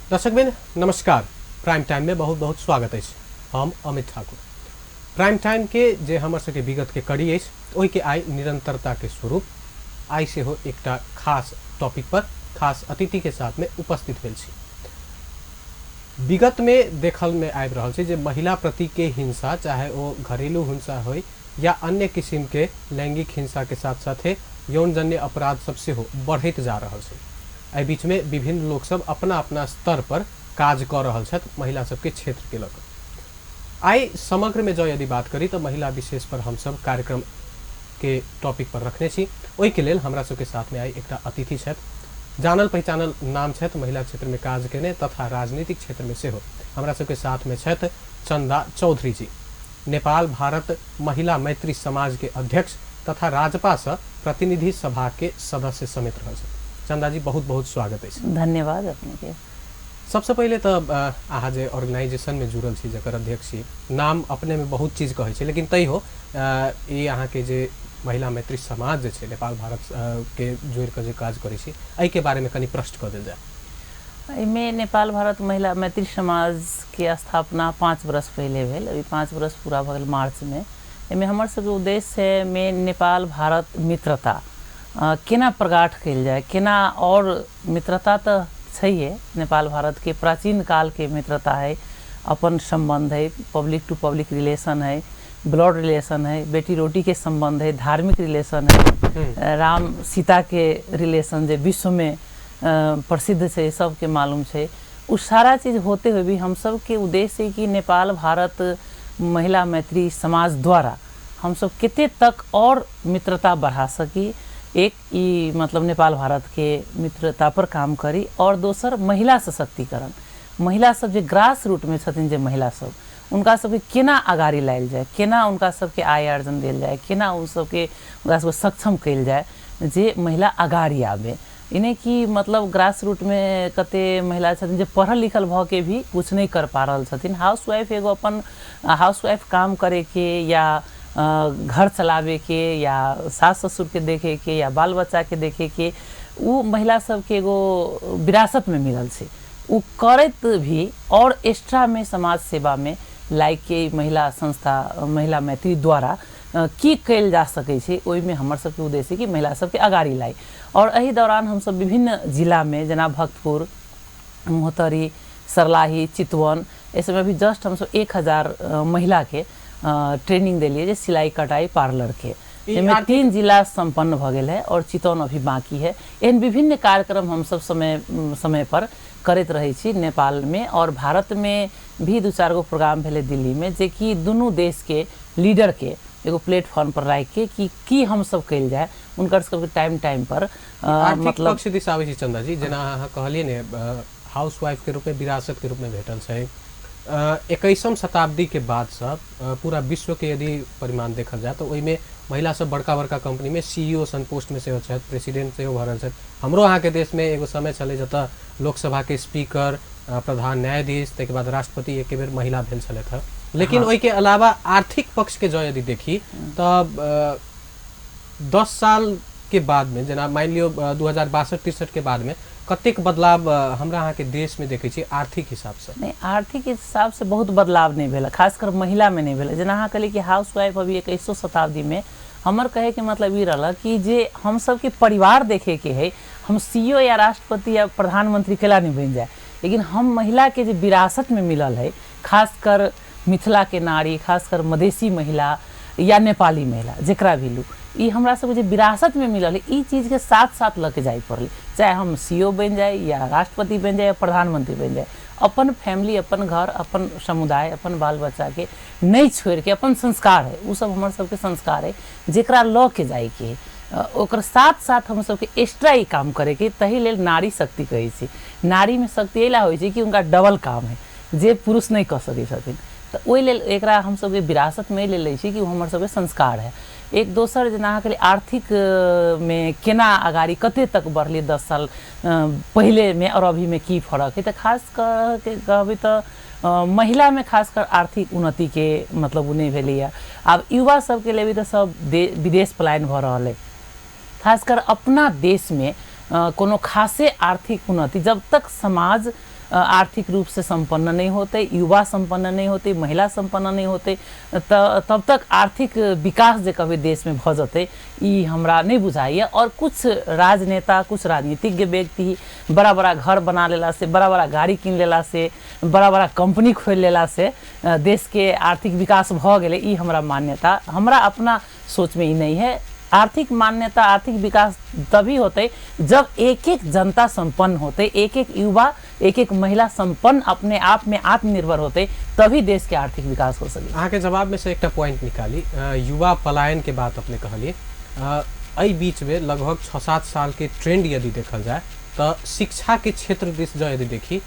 दर्शकवृंद नमस्कार। Prime time में बहुत बहुत स्वागत अछि। हम अमित ठाकुर। प्राइम टाइम के जे हमर सबके विगत के कड़ी अछि ओहि के आइ निरंतरता के स्वरूप आइ सेहो एकटा खास टॉपिक पर खास अतिथि के साथ में उपस्थित भेल छी। विगत में देखल में आबि रहल छै जे महिला प्रति के हिंसा, चाहे ओ घरेलू हिंसा होय या अन्य किसिम के लैंगिक हिंसा के साथ साथे यौनजन्य अपराध सब सेहो बढ़ैत जा रहल छै। एहि बीच में विभिन्न लोक सब अपना अपना स्तर पर काज कऽ रहल छथि महिला सबके क्षेत्र के लऽ कऽ। आइ समग्र में जँ यदि बात करी तऽ महिला विशेष पर हमसब कार्यक्रम के टॉपिक पर रखने छी। ओहि के लेल हमरा सबके साथ में आइ एकटा अतिथि छथि, जानल पहिचानल नाम छथि, महिला क्षेत्र में काज केने तथा राजनीतिक क्षेत्र में सेहो हमरा सबके साथ में छथि चंदा चौधरी जी, नेपाल भारत महिला मैत्री समाज के अध्यक्ष तथा राजपा सँ प्रतिनिधि सभा के सदस्य समेत रहल छथि। चंदा जी बहुत बहुत स्वागत अछि। धन्यवाद अपने के। सबसे पहिले तऽ अहाँ जे ऑर्गेनाइजेशन में जुड़ल छी, जकर अध्यक्ष छी, नाम अपने में बहुत चीज कहै छै, लेकिन तैयो ई अहाँके जे महिला मैत्री समाज जे छै नेपाल भारत के जोड़ि कऽ जे काज करै छी, एहिके बारे में कनि प्रश्न कऽ देल जाय। एहिमे नेपाल भारत महिला मैत्री समाज के स्थापना 5 वर्ष पहिले भेल। अभी 5 वर्ष पूरा भऽ गेल मार्च में। एहिमे हमर सबके उद्देश्य है मेन नेपाल भारत मित्रता केना प्रगाढ़ कयल जाय, केना और मित्रता तऽ छैहे, नेपाल भारत के प्राचीन काल के मित्रता है, अपन संबंध है, पब्लिक टू पब्लिक रिलेशन है, ब्लड रिलेशन है, बेटी रोटी के संबंध है, धार्मिक रिलेशन है, राम सीता के रिलेशन जे विश्व में प्रसिद्ध छै, सबके मालूम छै। उ सारा चीज होते हुए भी हम सबके उद्देश्य है कि नेपाल भारत महिला मैत्री समाज द्वारा हम सब कते तक और मित्रता बढ़ा सकी। एक ई मतलब नेपाल भारत के मित्रता पर काम करी और दोसर महिला सशक्तिकरण, महिला सब जे ग्रास रूट में छथिन, जे महिला सब, उनका सबके केना अगाड़ी लायल जाय, केना उनका सबके आय अर्जन देल जाय, केना उन सबके उनका सबके सक्षम कयल जाय जे महिला अगाड़ी आबे। इने कि मतलब ग्रास रूट में कते महिला छथिन जे पढ़ल लिखल भऽ के भी कुछ नहीं कर पा रहल छथिन। हाउस वाइफ एगो अपन हाउस वाइफ काम करे के या घर चलावे के या सास ससुर के देखे के या बाल बच्चा के देखे के, उ महिला सबके एगो विरासत में मिलल छै। उ करैत भी और एक्स्ट्रा में समाज सेवा में लाइक के महिला संस्था महिला मैत्री द्वारा की कयल जा सकै छै, ओहिमे हमर सबके उद्देश्य कि महिला सबके अगाड़ी लाई। और एहि दौरान हमसब विभिन्न जिलामे जेना भक्तपुर, महोत्तरी, सर्लाही, चितवन, एहि सबमे अभी जस्ट हमसब 1000 महिला के ट्रेनिंग देलियै जे सिलाई कटाई पार्लर के, जाहिमे 3 जिला सम्पन्न भऽ गेल है और चितवन अभी बाकी है। एहन विभिन्न कार्यक्रम हमसब समय समय पर करैत रहै छी नेपालमे और भारतमे भी 2-4 गो प्रोग्राम भेलै दिल्लीमे, जेकि दुनू देशके लीडर के एगो प्लेटफॉर्म पर राखि के कि की हमसब कयल जाय, हुनकर सबके टाइम टाइम पर आर्थिक मतलब पक्ष दिस आबै छी चंदा जी, जेना अहाँ कहलियै ने हाउस वाइफ के रूप में विरासत के रूप में भेटल छै। 21वीं शताब्दी के बाद से पूरा विश्व के यदि परिमाण देखल जाय तऽ ओहिमे महिला सब बड़का बड़का कंपनी में सीईओ सन पोस्ट में सेहो छथि, प्रेसिडेंट सेहो भऽ रहल छथि। हमरो अहाँके देश में एगो समय छलै जतऽ लोकसभा के स्पीकर, प्रधान न्यायाधीश, ताहिके बाद राष्ट्रपति एके बेर महिला भेल छलथि हँ। लेकिन ओहिके अलावा आर्थिक पक्ष के जँ यदि देखी तऽ 10 साल के बाद में, जेना मानि लियौ 2062-63 के बाद में कतेक बदलाव हमरा अहाँके देश में देखै छी आर्थिक हिसाबसँ? नहि, आर्थिक हिसाबसँ बहुत बदलाव नहि भेल, खासकर महिलामे नहि भेल। जेना अहाँ कहलियै कि हाउस वाइफ अभी 21 शताब्दीमे, हमर कहैके मतलब ई रहल कि जे हम सबके परिवार देखेके है, हम सीईओ या राष्ट्रपति या प्रधानमंत्री केला नहीं बनि जाए, लेकिन हम महिला के जे विरासत में मिलल है, खासकर मिथिला के नारी, खासकर मधेसी महिला या नेपाली महिला जेकरा भी लू, ई हमरा सबके जे विरासत में मिलल है, ई चीज के साथ साथ लऽ के जाय पड़लै। चाहे हम सीईओ बनि जाए या राष्ट्रपति बनि जाए या प्रधानमंत्री बनि जाए, अपन फैमिली, अपन घर, अपन समुदाय, अपन बाल बच्चा के नहीं छोड़ के अपन संस्कार है, उ सब हमर सबके संस्कार है जेकरा लऽ के जाइके है, ओकर साथ साथ हम सबके एक्स्ट्रा ई काम करैके, तही लेल नारी शक्ति कहै छी। नारीमे शक्ति एहि ला होइ छै कि हुनका डबल काम है जे पुरुष नहि कऽ सकै छथिन, तऽ ओहि लेल एकरा हम सबके विरासतमे एहि लेल लै छी कि ओ हमर सबके संस्कार है। एक दोसर जेना अहाँ कहलियै आर्थिक मे केना अगाड़ी कते तक बढ़लियै 10 साल पहिलेमे और अभीमे की फरक है, तऽ खास कऽ के कहबै तऽ महिलामे खासकर आर्थिक उन्नतिके मतलब ओ नहि भेलैए। आब युवा सबके लेबै तऽ सब विदेश पलायन भऽ रहल अइ। खासकर अपना देशमे कोनो खासे आर्थिक उन्नति जब तक समाज आर्थिक रूप से संपन्न नहीं होते, युवा संपन्न नहीं होते, महिला संपन्न नहीं होते, तब तक आर्थिक विकास जे कभी देश में भ जतै ई हमरा नहीं बुझाइए। और कुछ राजनेता, कुछ राजनीतिज्ञ व्यक्ति बड़ा बड़ा घर बना लेला से, बड़ा बड़ा गाड़ी किन लेला से, बड़ा बड़ा कंपनी खोल लेला से देश के आर्थिक विकास भ गेलै, ई हमरा मान्यता, हमरा अपना सोच में ई नहीं है। आर्थिक मान्यता, आर्थिक विकास तभी होते जब एक एक जनता संपन्न होते, एक एक युवा, एक एक महिला संपन्न, अपने आप में आत्मनिर्भर होते, तभी देश के आर्थिक विकास हो सके। अहाँके जवाब में से एकटा पॉइंट निकाली, युवा पलायन के बात अपने कहलिए, एहि बीच में लगभग 6-7 साल के ट्रेंड यदि देखल जाए तो शिक्षा के क्षेत्र दिस जँ यदि देखी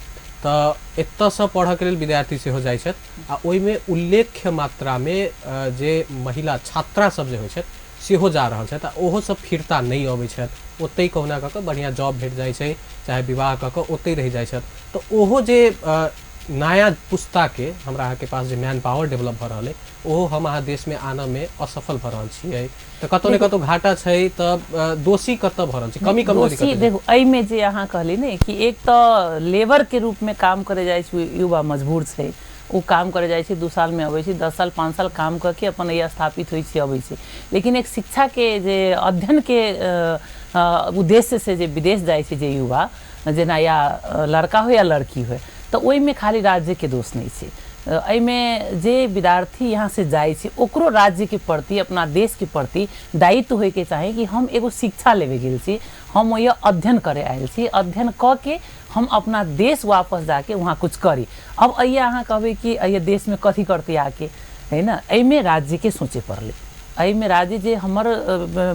तो एतऽसँ पढ़ऽके लेल विद्यार्थी सेहो जाइ छथि आ ओहिमे उल्लेख्य मात्रामे जे महिला छात्रा सब जे होइ छथि सेहो जा रहल छथि आ ओहो सब फिरता नहि अबै छथि, ओतहि कहुना कऽ कऽ बढ़िआँ जॉब भेट जाइ छै, चाहे विवाह कऽ कऽ ओतहि रहि जाइ छथि। तऽ ओहो जे नया पुस्ताके हमरा अहाँके पास जे मैन पावर डेवलप भऽ रहल अइ ओहो हम अहाँ देशमे आनऽमे असफल भऽ रहल छियै, तऽ कतौ ने कतौ घाटा छै। तऽ दोषी कतऽ भऽ रहल छै, कमी कमजोरी? देखू एहिमे जे अहाँ कहली ने कि एक तऽ लेबर के रूप में काम करे जाइ छै युवा, मजबूर छै, ओ काम करे जाइ छै, 2 साल में अबै छै, 10 साल 5 साल काम करके अपन एहि स्थापित होइ छै, अबै छै। लेकिन एक शिक्षा के जे अध्ययन के उद्देश्य से जे विदेश जाइ छै जे युवा, जेना या लड़का हो या लड़की हो, तऽ ओहिमे खाली राज्य के दोष नहि छै। एहिमे जे विद्यार्थी यहाँ से जाइ छै ओकरो राज्य के प्रति, अपना देश के प्रति दायित्व होइके चाही कि हम एगो शिक्षा लेबे गेल छी, हम ओहि अध्ययन करे आयल छी, अध्ययन कऽ के हम अपना देश वापस जाके वहाँ कुछ करी। अब अइया अहाँ कहबै कि अइया देशमे कथी करतै आके, है ना? एहिमे राज्यके सोचे पड़लै। एहिमे राज्य जे हमर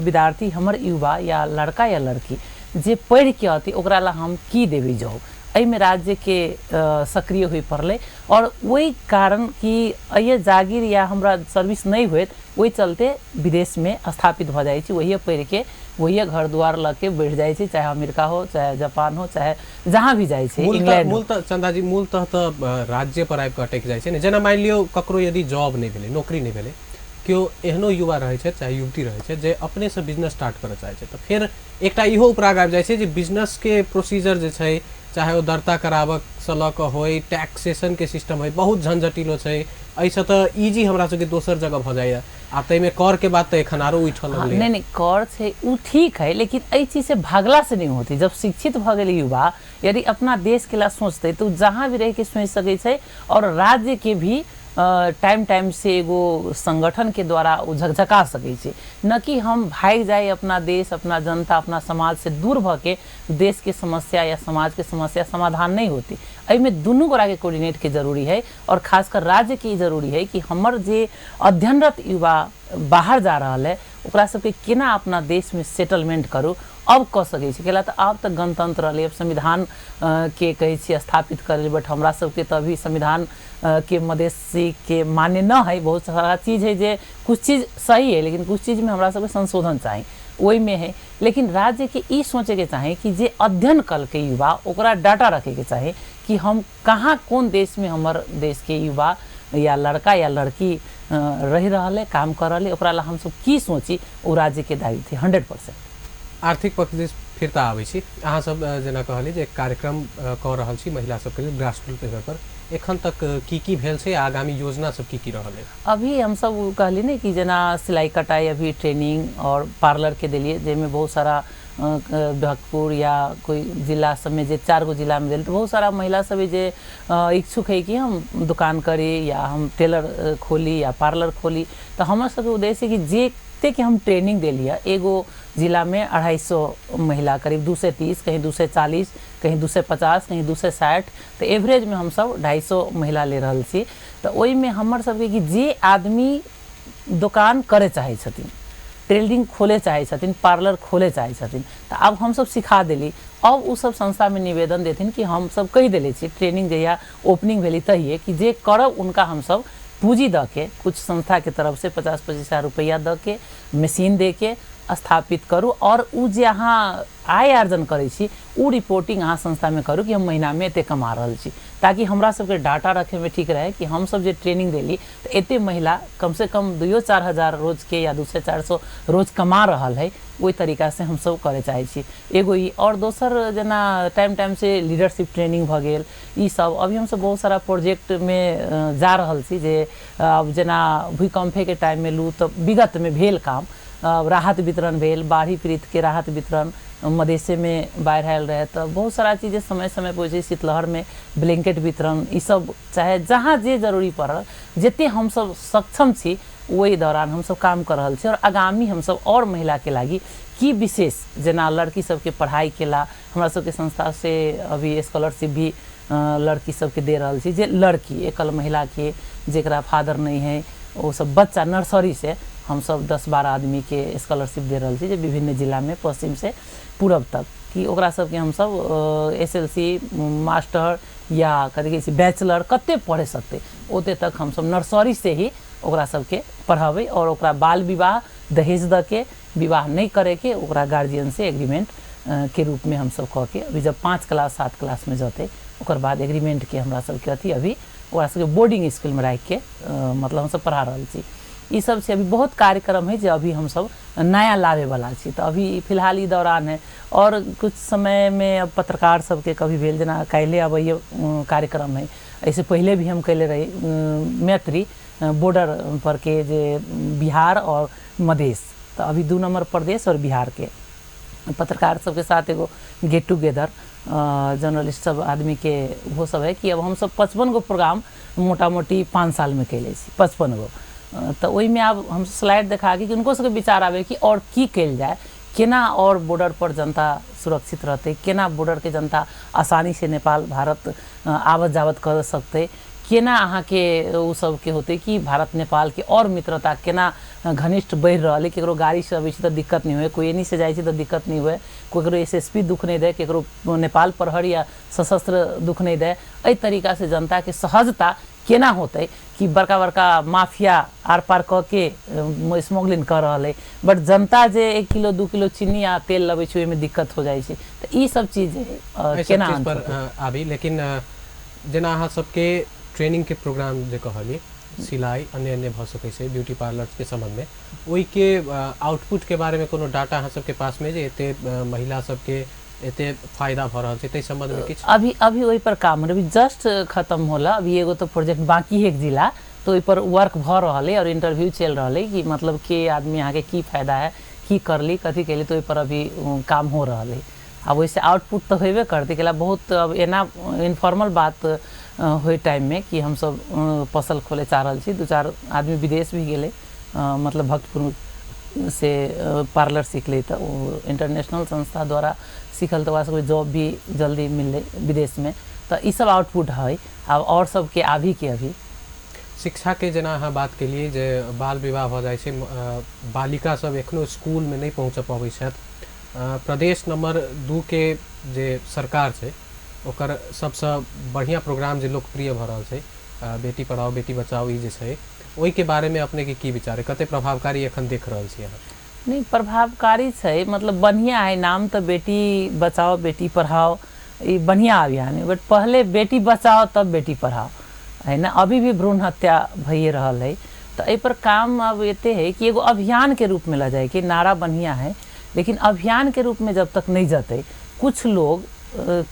विद्यार्थी, हमर युवा या लड़का या लड़की जे पढ़ि के अतै ओकरा ला हम की देबै जॉब, एहिमे राज्यके सक्रिय होय पड़लै। और ओहि कारण कि अइया जागीर या हमरा सर्विस नहि होयत, ओहि चलते विदेशमे स्थापित भऽ जाइ छै, वही पढ़ि के वही घर द्वार लऽ के बढ़ि जाइ छै, चाहे अमेरिका हो, चाहे जापान हो, चाहे जहाँ भी जाइ छै, इंग्लैंड। मूलतः चंदा जी, मूलतः तऽ राज्य पर आबि कऽ अटकि जाइ छै ने। जेना मानि लियौ ककरो यदि जॉब नहि भेलै, नौकरी नहि भेलै, केओ एहनो युवा रहै छै चाहे युवती रहै छै जे अपनेसँ बिजनेस स्टार्ट करऽ चाहै छै, तऽ फेर एकटा इहो उपराग आबि जाइ छै जे बिजनेसके प्रोसीजर जे छै, चाहे ओ दर्ता कराबऽसँ लऽ कऽ होइ, टैक्सेशनके सिस्टम होइ, बहुत झंझटिलो छै। एहिसँ तऽ इजी हमरा सबके दोसर जगह भऽ जाइए, आ ताहिमे करके बात तऽ एखन आरो उठऽ लगलै। नहीं नहीं, कर छै ओ ठीक है, लेकिन एहि चीज से भागला से नहीं होती। जब शिक्षित भऽ गेलै युवा, यदि अपना देश के ला सोचतै तऽ ओ जहाँ भी रहिके सोचि सकै छै, और राज्य के भी टाइम टाइम से एगो संगठन के द्वारा ओ झकझका सकै छै, न कि हम भागि जाइ अपना देश, अपना जनता, अपना समाज से दूर भऽ के देश के समस्या या समाज के समस्या समाधान नहीं होती। एहिमे दुनू गोटाके कोऑर्डिनेट के जरूरी है, और खासकर राज्य के जरूरी है कि हमर जे अध्ययनरत युवा बाहर जा रहल है ओकरा सबके केना अपना देश में सेटलमेंट करू, अब कऽ सकै छी। कैला तऽ आब तऽ गणतंत्र रहलै, अब संविधान के कहै छी स्थापित करै, बट हमरा सबके तऽ अभी संविधान के मधेसी के मान्य न है। बहुत सारा चीज है जे कुछ चीज सही है, लेकिन कुछ चीज में हमरा सबके संशोधन चाही, ओहिमे है। लेकिन राज्य के ई सोचेके चाही कि जे अध्ययन कलकै युवा ओकरा डाटा रखेके चाही कि हम कहाँ कोन देशमे हमर देशके युवा या लड़का या लड़की रहि रहल है, काम कर रहल है, ओकरा ला हमसब की सोची, ओ राज्यके दायित्व है 100%। आर्थिक पक्ष दिस फिरता आबै छी। अहाँ सब जेना कहली जे कार्यक्रम कऽ रहल छी महिला सबके लेल ग्रासरूट लेवल पर, एखन तक की की भेल छै, आगामी योजना सब की की रहल है? अभी हम सब कहली ने कि जेना सिलाई कटाई अभी ट्रेनिंग और पार्लर के देलिए, जाहिमे बहुत सारा भक्तपुर या कोई जिला सब में जे 4 गो जिला में दिल, तो बहुत सारा महिला सब जे इच्छुक है कि हम दुकान करी या हम टेलर खोली या पार्लर खोली। तो हमर सबके उद्देश्य है कि जे के हम ट्रेनिंग देलिए, एगो जिला में 250 महिला, करीब 230, कहीं 240, कहीं 250, कहीं 260, तो एवरेज में हम सब 250 महिला ले रहल छी। तो ओहिमे हमर सबके कि जे आदमी दोकान करे चाहै छथिन, ट्रेडिंग खोले चाहै छथिन, पार्लर खोले चाहै छथिन, तऽ आब हमसब सिखा देली। अब ओ सब संस्थामे निवेदन देथिन कि हमसब कहि देले छी ट्रेनिंग जहिया ओपनिंग भेली तहिए कि जे करब उनका हमसब पूंजी दऽ के, कुछ संस्था के तरफ से 50-25 हजार रुपया दऽ के, मशीन दे के स्थापित करू और उ जे अहाँ आय आर्जन करै छी उ रिपोर्टिंग अहाँ संस्थामे करू कि हम महीनामे एते कमा रहल छी, ताकि हमरा सबके डाटा रखैमे ठीक रहे कि हमसब जे ट्रेनिंग देली तऽ एते महिला कम से कम 2-4 हजार रोज के या 200-400 रोज कमा रहल है। ओहि तरीका से हमसब करे चाहै छी एगो ई। और दोसर जेना टाइम टाइम से लीडरशिप ट्रेनिंग भऽ गेल, ई सब अभी हमसब बहुत सारा प्रोजेक्ट में जा रहल छी। जे अब जेना भूकंपे के टाइम में लू तऽ विगत में भेल काम, राहत वितरण भेल, बाढ़ी पीड़ित के राहत वितरण मधेशे में बाढ़ि आयल रहे, तऽ बहुत सारा चीज समय समय पर होइ छै। शीतलहर में ब्लैंकेट वितरण, ई सब चाहे जहाँ जे जरूरी पड़ल जते हमसब सक्षम छी ओहि दौरान हमसब काम कर रहल छी। और आगामी हमसब और महिला के लागी की विशेष जेना लड़की सबके पढ़ाई केला हमरा सबके संस्था से अभी स्कॉलरशिप भी लड़की सबके दे रहल छी, जे लड़की एकल महिला के जेकरा फादर नहीं है वो सब बच्चा नर्सरी से हमसब 10-12 आदमी के स्कॉलरशिप दे रहल छी, जे विभिन्न जिला में पश्चिम से पूरब तक कि ओकरा सबके हमसब SLC मास्टर या कथी कहै छै बैचलर कते पढ़े सकतै ओते तक हमसब नर्सरी से ही ओकरा सबके पढ़ाबै और ओकरा बाल विवाह दहेज दऽ के विवाह नहीं करे के ओकरा गार्जियन से एग्रीमेंट के रूप में हमसब कऽ के अभी जब 5 क्लास 7 क्लास में जतै ओकर बाद एग्रीमेंट के हमरा सबके अथी अभी ओकरा सबके बोर्डिंग स्कूल में राखि के मतलब हमसब पढ़ा रहल छी। ई सब से अभी बहुत कार्यक्रम है जे अभी हमसब नया लाबे वाला छी, तऽ अभी फिलहाल ई दौरान है। और कुछ समय में अब पत्रकार सबके कभी भेल जेना काल्हि अबैये कार्यक्रम है, एहिसे पहले भी हम कैले रही मैत्री बॉर्डर पर के जे बिहार और मधेश, तऽ अभी 2 नंबर प्रदेश और बिहार के पत्रकार सबके साथ एगो गेट टुगेदर जर्नलिस्ट सब आदमी के वो सब है कि अब हमसब 55 गो प्रोग्राम मोटा मोटी 5 साल में कैले छी, 55 गो। तऽ ओहिमे आब हम स्लाइड देखा के कि उनको सबके विचार आबे कि और की कैल जाए, केना और बॉर्डर पर जनता सुरक्षित रहतै, केना बॉर्डर के जनता आसानी से नेपाल भारत आवत जावत कर सकतै, केना अहाँके ओ सबके होतै कि भारत नेपाल के और मित्रता केना घनिष्ठ बढ़ि रहल है, केकरो गाड़ी से अबै छै तऽ दिक्कत नहि हुए, कोई एनी से जाइ छै तऽ दिक्कत नहि हुए, केकरो SSP दुख नहि दै, केकरो नेपाल प्रहरी या सशस्त्र दुख नहि दै। एहि तरीका से जनता के सहजता केना होतै कि बड़का बड़का माफिया आर पार कऽ के स्मगलिंग कऽ रहल है, बट जनता जे 1 किलो 2 किलो चीनी आ तेल लबै छै ओहिमे दिक्कत हो जाइ छै। तऽ ई सब चीज केना पर आबी। लेकिन जेना अहाँ सबके ट्रेनिंग के प्रोग्राम जे कहलियै सिलाई अन्य अन्य भऽ सकै छै ब्यूटी पार्लर के संबंध में, ओहिके आउटपुट के बारे में कोनो डाटा अहाँ सबके पास में जे एते महिला सबके एते फायदा भऽ रहल छै ताहि संबंध में किछु? अभी अभी ओहि पर काम अभी जस्ट खत्म होला, अभी एगो तो प्रोजेक्ट बाकी है एक जिला, तो ओहि पर वर्क भऽ रहल है और इंटरव्यू चलि रहल है कि मतलब के आदमी अहाँके की फायदा है, की करली कथी कैली, तो ओहि पर अभी काम हो रहल है। आब ओहिसँ आउटपुट तऽ होबे करतै, कैला बहुत अब एना इनफॉर्मल बात होइ टाइम में कि हमसब पसल खोले चाह रहल छी, 2-4 आदमी विदेश भी गेलै मतलब भक्तपुर से पार्लर सीखलै तऽ ओ इंटरनेशनल संस्था द्वारा सीखल तऽ ओकरा सबके जॉब भी जल्दी मिललै विदेश में, तऽ ई सब आउटपुट है। आब और सबके अभी के अभी शिक्षा के जेना अहाँ बात केलियै जे बाल विवाह भऽ जाइ छै, बालिका सब एखनो स्कूल में नहि पहुँच पबै छथि। प्रदेश नंबर 2 के जे सरकार छै ओकर सबसँ बढ़िआँ प्रोग्राम जे लोकप्रिय भऽ रहल छै बेटी पढ़ाओ बेटी बचाओ, ई जे छै ओहिके बारेमे अपनेके की विचार है, कते प्रभावकारी एखन देख रहल छी अहाँ? नहीं प्रभावकारी छै, मतलब बढ़िया है नाम तऽ बेटी बचाओ बेटी पढ़ाओ ई बढ़िया अभियान है, बट पहले बेटी बचाओ तब बेटी पढ़ाओ है ना। अभी भी भ्रूण हत्या भइए रहल है, तऽ एहि पर काम अब एते है कि एगो अभियान के रूप में ल जाए कि नारा बढ़िया है, लेकिन अभियान के रूप में जब तक नहीं जतै कुछ लोग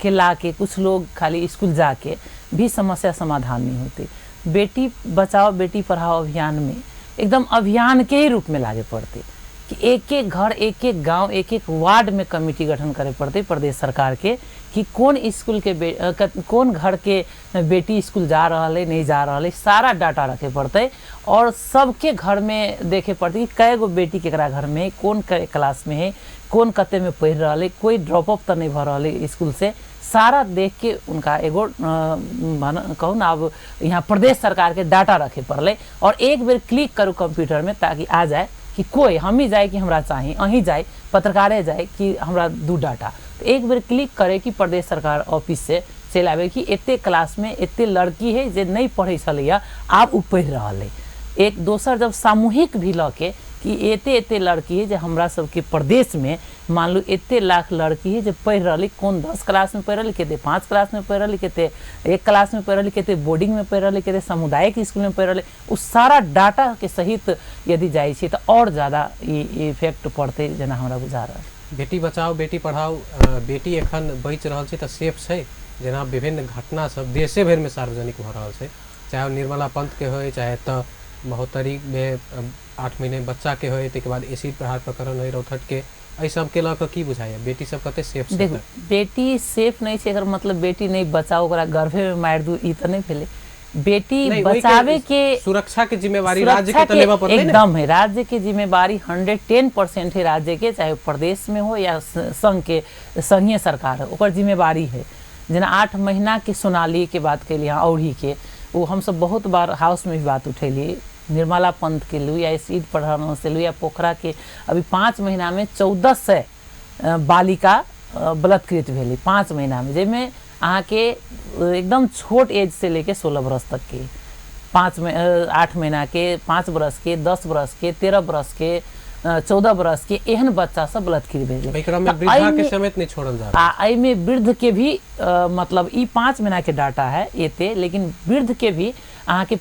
के ला के कुछ लोग खाली स्कूल जाके भी समस्या समाधान नहीं होते। बेटी बचाओ बेटी पढ़ाओ अभियान में एकदम अभियान के ही रूप में लागे पड़ते कि एक एक घर एक एक गांव एक एक वार्ड में कमेटी गठन करे पड़ते प्रदेश सरकार के कि कौन स्कूल के कौन घर के बेटी स्कूल जा रहल है नहीं जा रहल है, सारा डाटा रखे पड़ते और सबके घर में देखे पड़ते कि कै गो बेटी केकरा घर में है, कौन क्लास में है, कौन कते में पढ़ रहल है, कोई ड्रॉप अप तो नहीं भऽ रहल है स्कूल से, सारा देख के उनका एगो कहू ना अब यहाँ प्रदेश सरकार के डाटा रखे पड़लै और एक बेर क्लिक करू कंप्यूटर में ताकि आ जाए कि कोई हम ही जाए कि हमरा चाही, अहीं जाए पत्रकारे जाए कि हमरा दू डाटा, तो एक बेर क्लिक करे कि प्रदेश सरकार ऑफिस से चलि आबै कि एते क्लास में एते लड़की है जे नहीं पढ़ै छलैया आब ओ पढ़ि रहल है। एक दोसर जब सामूहिक भी लऽ के कि एते एते लड़की है जे हमरा सबके प्रदेशमे मान लू एते लाख लड़की है जे पढ़ि रहल, कोन 10 क्लासमे पढ़ि रहल, कते 5 क्लासमे पढ़ि रहल, कते 1 क्लासमे पढ़ि रहल, कते बोर्डिंगमे पढ़ि रहल, कते सामुदायिक स्कूलमे पढ़ि रहल, ओ सारा डाटा के सहित यदि जाइ छै तऽ आओर ज्यादा ई इफेक्ट पड़तै जेना हमरा बुझा रहल। बेटी बचाओ बेटी पढ़ाओ, बेटी एखन बचि रहल छै तऽ सेफ छै? जेना विभिन्न घटना सब देशे भरिमे सार्वजनिक भऽ रहल छै, चाहे ओ निर्मला पंत के होइ, चाहे तऽ महोत्तरीमे 8 महीने बच्चाके होइ, ताहिके बाद एसिड प्रहार प्रकरण होइ रौथटके, एहि सबके लऽ कऽ की बुझाइए बेटी सब कते सेफ छै? देखू, बेटी सेफ नहि छै एकर मतलब बेटी नहि बचाओ, ओकरा गर्भेमे मारि दू, ई तऽ नहि भेलै। बेटी बचावे के सुरक्षा के जिम्मेवारी राज्य के तऽ लेबऽ पड़तै ने। एकदम है, राज्य के जिम्मेवारी 110% है राज्य के, चाहे प्रदेश में हो या संघ के संघीय सरकार हो, ओकर जिम्मेवारी है। जेना 8 महीना के सोनाली के बात कैलियै अहाँ, औढ़ी के, ओ हमसब बहुत बार हाउस में भी बात उठेलियै, निर्मला पंत के लू या एसिड प्रहरण से लू या पोखरा के, अभी 5 महीना में 1400 बालिका बलात्कृत भेलै 5 महीना में, जाहिमे अहाँके एकदम छोट एज से लेके 16 बरस तक के, 8 महीना के, 5 बरस के, 10 बरस के, 13 बरस के, 14 बरस के एहन बच्चा सब बलात्कृत भेलै। एहि क्रममे वृद्धा के समेत नहीं छोड़ल जा रहल। आ एहिमे वृद्ध के भी मतलब ई 5 महीना के डाटा है एते, लेकिन वृद्ध के भी अहाँके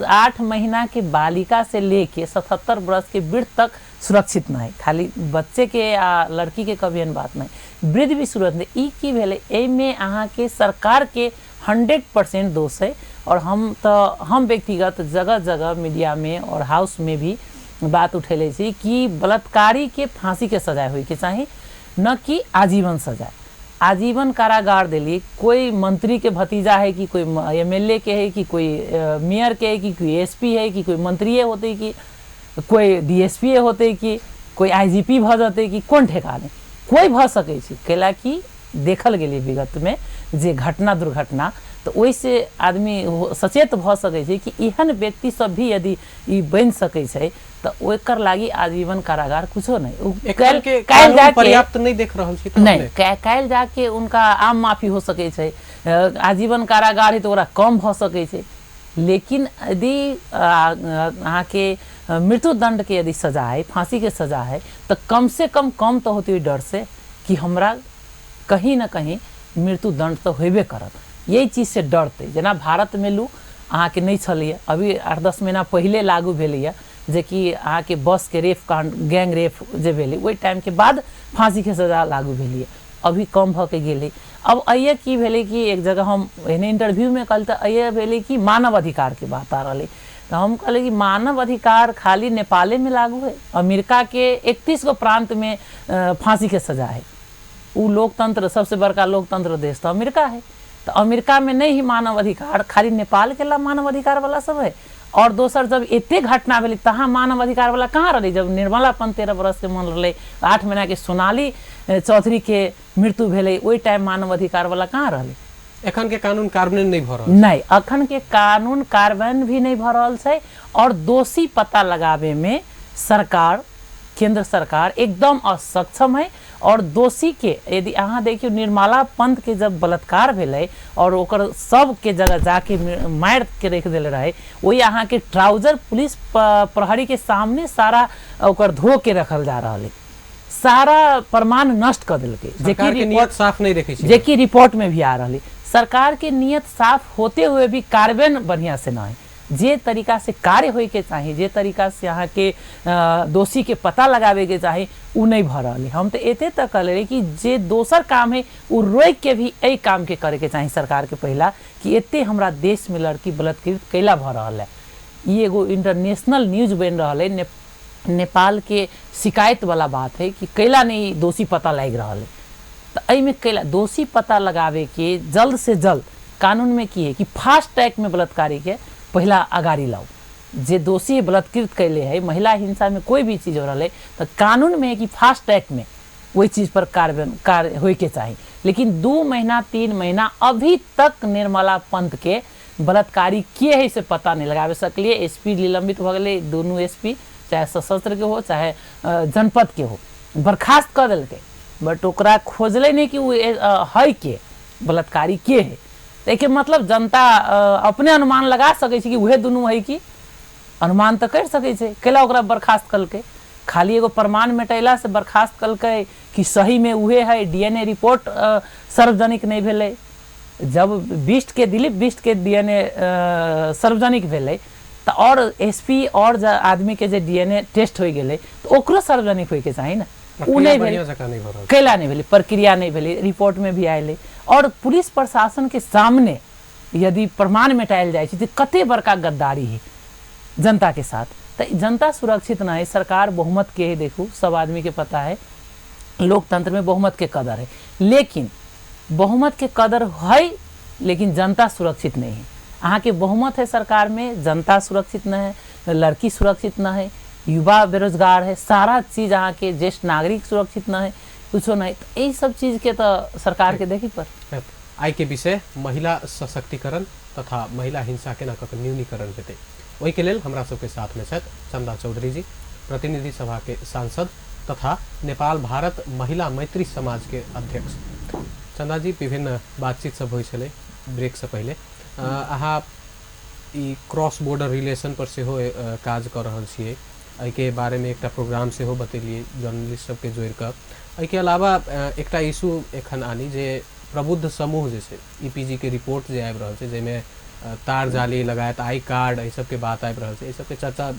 8 महीना के बालिका से लेके 77 बरस के वृद्ध तक सुरक्षित नहीं, खाली बच्चे के आ लड़की के कभी एहन बात नहीं, वृद्ध भी सुरक्षित नहीं। ई की भेलै, एहिमे अहाँके सरकार के 100% दोष है। और हम व्यक्तिगत जगह जगह मीडिया में और हाउस में भी बात उठेले छी कि बलात्कारी के फांसी के सजाय होइके चाही, न कि आजीवन सजाय। आजीवन कारागार देली, कोई मंत्री के भतीजा है कि कोई MLA के है कि कोई मेयर के है कि कोई SP है कि कोई मंत्रिये होते कि कोई DSP होते कि कोई IGP भऽ जेतै कि कोन ठेकाने कोई भऽ सकै छै। कैला कि देखल गेलै विगत में जे घटना दुर्घटना, तऽ ओहिसँ आदमी सचेत भऽ सकै छै कि एहन व्यक्ति सब भी यदि ई बनि सकै छै तऽ ओकर लागि आजीवन कारागार कुछो नहि। ओ एखन के काल्हि कानून जाके पर्याप्त नहीं देख रहल छी तऽ नहि, अपने? काल्हि जाके उनका आम माफी हो सकै छै, आजीवन कारागार है तऽ ओकरा कम भऽ सकै छै। लेकिन यदि अहाँके मृत्युदंड के यदि सजा है, फांसी के सजा है, तऽ कम से कम कम तऽ होतै ओहि डर से कि हमरा कहीं न कहीं मृत्युदंड तऽ होबे करत, यही चीज से डरतै। जेना भारत में लू अहाँके नहि छलैए, अभी 8-10 महीना पहिले लागू भेलैए जेकि अहाँके बस के रेप कांड, गैंग रेप जे भेलै ओहि टाइमके बाद फांसीके सजा लागू भेलैए, अभी कम भऽ के गेलै। अब अइए की भेलै कि एक जगह हम एहने इंटरव्यूमे कहल तऽ अइए भेलै कि मानव अधिकारके बात आ रहलै, तऽ हम कहलियै कि मानव अधिकार खाली नेपालेमे लागू है, अमेरिका के 31 गो प्रांतमे फांसीके सजा है। उ लोकतंत्र, सबसे बड़का लोकतंत्र देश तऽ अमेरिका है, तऽ अमेरिका में नहीं ही मानव अधिकार, खाली नेपाल के ला मानव अधिकार वाला सब है। और दोसर जब एते घटना भेलै तहाँ मानव अधिकार वाला कहाँ रहलै? जब निर्मला पंत 13 बरस के मन रहलै, 8 महीना के सोनाली चौधरी के मृत्यु भेलै, ओहि टाइम मानव अधिकार वाला कहाँ रहलै? एखन के कानून कार्यान्वयन नहीं भऽ रहल। नहीं, अखन के कानून कार्यान्वयन भी नहीं भऽ रहल छै। और दोषी पता लगावे में सरकार, केंद्र सरकार एकदम असक्षम है। और दोषी के यदि अहाँ देखियौ, निर्मला पंत के जब बलात्कार भेलै और ओकर सबके जगह जाके मारि के रखि देले रहै, ओहि अहाँके ट्राउजर पुलिस प्रहरी के सामने सारा ओकर धो के रखल जा रहल है, सारा प्रमाण नष्ट कऽ देलकै। सरकार के जेकि नियत साफ नहीं देखै छी, जेकि रिपोर्ट में भी आ रहलै। सरकार के नियत साफ होते हुए भी कार्यान्वयन बढ़िया से नहीं, जे तरीका से कार्य होइके चाही, जे तरीका से अहाँके दोषी के पता लगावे के चाही, उ नहीं भऽ रहल है। हम तऽ एते तक कहले रही कि जे दोसर काम है उ रोकि के भी एहि काम के करे के चाही सरकार के पहिला, कि एते हमरा देश में लड़की बलात्कृत कैला भऽ रहल है। ई एगो इंटरनेशनल न्यूज बनि रहल है, नेपाल के शिकायत वाला बात है कि कैला नहीं दोषी पता लागि रहल है। तऽ एहिमे कैला दोषी पता लगावे के जल्द से जल्द कानून में की है कि फास्ट ट्रैक में बलात्कारी के पहिला अगाड़ी लाओ, जे दोषी बलात्कृत कैले है, महिला हिंसा में कोई भी चीज हो रहा है तो कानून में है कि फास्ट ट्रैक में वही चीज पर कार्य होइके चाही। लेकिन 2 महीना 3 महीना अभी तक निर्मला पंत के बलात्कारी के है से पता नहीं लगावे सकलिए। एसपी निलंबित भऽ गेलै, दुनू एसपी चाहे सशस्त्र के हो चाहे जनपद के हो, बर्खास्त कऽ देलकै, बट ओकरा खोजलै नहीं कि ओ है के बलात्कारी के है। एहिके मतलब जनता अपने अनुमान लगा सकै छै कि उहे दुनू है, कि अनुमान तऽ करि सकै छै, कैला ओकरा बर्खास्त कलकै। खाली एगो प्रमाण मेटेला से बर्खास्त कलकै कि सही में उहे है। डीएनए रिपोर्ट सार्वजनिक नहीं भेलै। जब बिष्ट के, दिलीप बिष्ट के डीएनए सार्वजनिक भेलै तऽ और एसपी और आदमी के जे डीएनए टेस्ट हो गेलै तऽ ओकरो सार्वजनिक होइके चाही ने। उ प्रक्रिया नहीं भेलै, बढ़िया जकाँ नहि भऽ रहल छै। कैला नहीं भेलै, प्रक्रिया नहीं भेलै, रिपोर्ट में भी आयल। और पुलिस प्रशासन के सामने यदि प्रमाण मेटायल जाइ छै तऽ कते बड़का गद्दारी है जनता के साथ। तऽ जनता सुरक्षित न है। सरकार बहुमत के है, देखू सब आदमी के पता है लोकतंत्र में बहुमत के कदर है, लेकिन बहुमत के कदर है लेकिन जनता सुरक्षित नहीं है। अहाँके बहुमत है सरकार में, जनता सुरक्षित न है, लड़की सुरक्षित न है, युवा बेरोजगार है, सारा चीज अहाँके ज्येष्ठ नागरिक सुरक्षित न है, कुछो नहीं। तऽ एहि सब चीज के तऽ सरकार के देखी पर। आइ के विषय महिला सशक्तिकरण तथा महिला हिंसा केना कऽ के न्यूनीकरण हेतै, ओहिके लेल हमरा सबके साथमे छथि चंदा चौधरी जी, प्रतिनिधि सभा के सांसद तथा नेपाल भारत महिला मैत्री समाज के अध्यक्ष। चंदा जी, विभिन्न बातचीत सब होइ छलै ब्रेक से पहिले। अहाँ ई क्रॉस बॉर्डर रिलेशन पर सेहो काज कऽ रहल छियै, एहिके बारेमे एकटा प्रोग्राम सेहो बतेलियै जर्नलिस्ट सबके जोड़ि कऽ। एहिके अलावा एकटा इशू एखन आनी जे प्रबुद्ध समूह जे छै ईपीजी के रिपोर्ट जे आबि रहल छै, जाहिमे तार जाली लगायत I card एहि सबके बात आबि रहल छै, एहि सबके चर्चा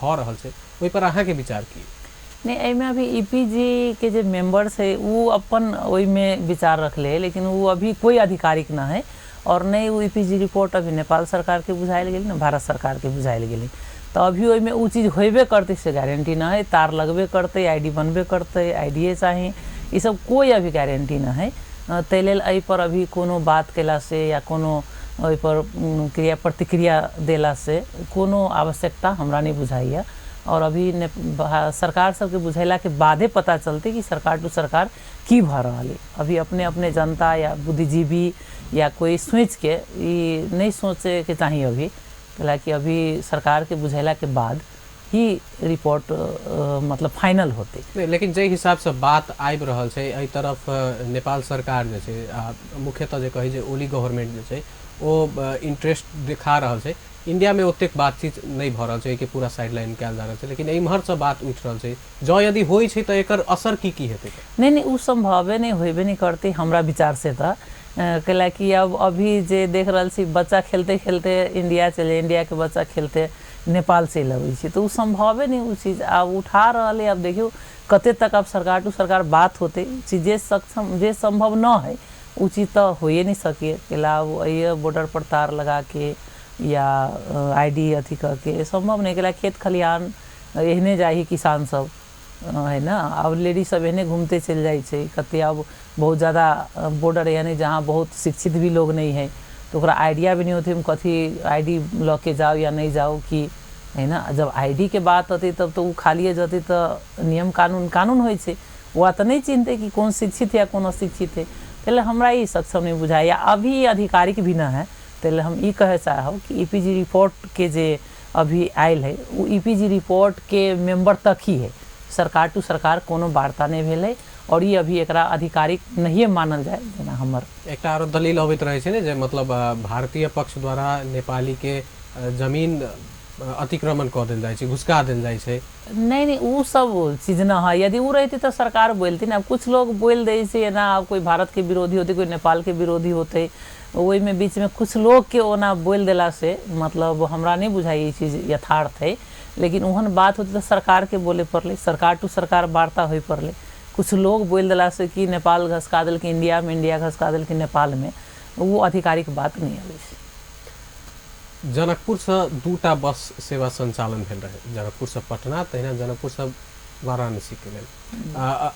भऽ रहल छै, ओहि पर अहाँके विचार की? नहीं, एहिमे अभी ईपीजी के जे मेंबर्स है वो अपन ओहिमे विचार रखले है, लेकिन वो अभी कोई आधिकारिक न है और नहीं वो ईपीजी रिपोर्ट अभी नेपाल सरकार के बुझायल गेलै न भारत सरकार के बुझायल गेलै। तऽ अभी ओहिमे ओ चीज होबे करतै से गारंटी न है। तार लगबे करतै, आईडी बनबे करतै, आईडीए चाही, ई सब कोई अभी गारंटी न है। ताहि लेल एहि पर अभी कोनो बात कयला से या कोनो ओहिपर क्रिया प्रतिक्रिया देला से कोनो आवश्यकता हमरा नहीं बुझाइए। और अभी सरकार सबके बुझेला के बादे पता चलते कि सरकार टू सरकार की भऽ रहल है। अभी अपने अपने जनता या बुद्धिजीवी या कोई सोच के ई नहीं सोचे के चाही अभी, कि अभी सरकार के बुझेला के बाद ही रिपोर्ट मतलब फाइनल होते। नहीं, लेकिन जाहि हिसाबसँ बात आबि रहल छै एहि तरफ नेपाल सरकार जे छै, मुख्यतः जे कही जे ओली गवर्नमेंट जे छै ओ इंटरेस्ट देखा रहल छै। इंडिया में ओतेक बातचीत नहि भऽ रहल छै, एहिके पूरा साइड लाइन कयल जा रहल छै, लेकिन एम्हरसँ बात उठि रहल छै। जँ यदि होइ छै तऽ एकर असर की की हेतै? नहीं नहीं, उ संभवे नहीं, होबे नहीं करते हमरा विचार से। तऽ कैला कि अब अभी जे देख रहल छी बच्चा खेलते खेलते इंडिया चले, इंडिया के बच्चा खेलते नेपाल चलि अबै छै, तऽ उ संभवे नहीं उ चीज आब उठा रहल है। अब देखियौ कते तक अब सरकार टू सरकार बात होते, चीज जे सक्षम जे संभव न है उ चीज तऽ होइए नहीं सके। कैला अब एहि बॉर्डर पर तार लगा के या आईडी अथी कऽ के संभव नहीं। कैला खेत खलिहान एहने जाइ किसान सब है ना, अब लेडीज सब एहने घूमते चलि जाइ छै कते। अब बहुत ज़्यादा बॉर्डर यानी जहाँ बहुत शिक्षित भी लोग नहीं है तो ओकरा आइडिया भी नहीं होते हम कथी आईडी लऽ के जाओ या नहीं जाओ कि है ना। जब आईडी के बात होती तब तो उ खालिए जती, तऽ नियम कानून कानून होइ छै, वह तऽ नहीं चिन्हते कि कौन शिक्षित है या कौन अशिक्षित है। ताहि हमरा ई सक्षम नहीं बुझाइए, अभी आधिकारिक भी न है। ताहि हम ई कहे चाहब कि ईपीजी रिपोर्ट के जे अभी आयल है वो ईपीजी रिपोर्ट के मेंबर तक ही है, सरकार टू सरकार कोनो वार्ता नहीं भेलै और ई अभी एकरा आधिकारिक नहिए मानल जाए। जेना हमर एकटा आरो दलील अबैत रहै छै ने जे मतलब भारतीय पक्ष द्वारा नेपाली के जमीन अतिक्रमण कऽ देल जाइ छै, घुसका देल जाइ छै। नहीं नहीं, उ सब चीज न है। यदि उ रहती तो सरकार बोलती ना। अब कुछ लोग बोल दै छै ना, अब कोई भारत के विरोधी होते कोई नेपाल के विरोधी होते, ओहिमे बीच में कुछ लोग के ओना बोल देला से मतलब हमरा नहीं बुझाइ ई चीज यथार्थ है। लेकिन ओहन बात होती तो सरकार के बोले पड़लै, सरकार टू सरकार वार्ता होइ पड़लै। कुछ लोग बोल देला से कि नेपाल घसका देलकै इंडिया में, इंडिया घसका देलकै नेपाल में, वो आधिकारिक बात नहीं अबै छै। जनकपुरसँ दूटा बस सेवा संचालन भेल रहै, जनकपुरसँ पटना तहिना जनकपुरसँ वाराणसीके लेल,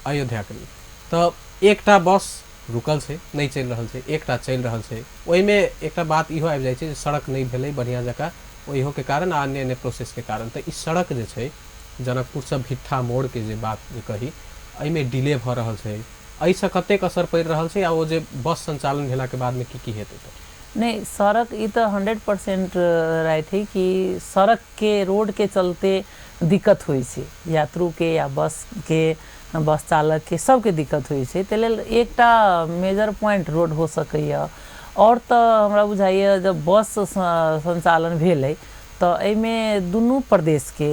अयोध्याके लेल। तऽ एकटा बस रुकल छै, नहि चलि रहल छै, एकटा चलि रहल छै। ओहिमे एकटा बात इहो आबि जाइ छै जे सड़क नहि भेलै बढ़िआँ जकाँ, ओहियोके कारण आ अन्य अन्य प्रोसेसके कारण। तऽ ई सड़क जे छै जनकपुरसँ भिट्ठा मोड़के जे बात जे कही, एहिमे डिले भऽ रहल छै, एहिसँ कतेक असर पड़ि रहल छै आ ओ जे बस संचालन भेलाके बादमे की की हेतै? तऽ नहीं, सड़क ई तऽ 100% राइट है कि सड़क के रोड के चलते दिक्कत होइ छै यात्रु के या बस के, बस चालक के, सबके दिक्कत होइ छै। ताहि लेल एकटा मेजर पॉइंट रोड हो सकैए। और तऽ हमरा बुझाइए जब बस संचालन भेलै तऽ एहिमे दुनू प्रदेशके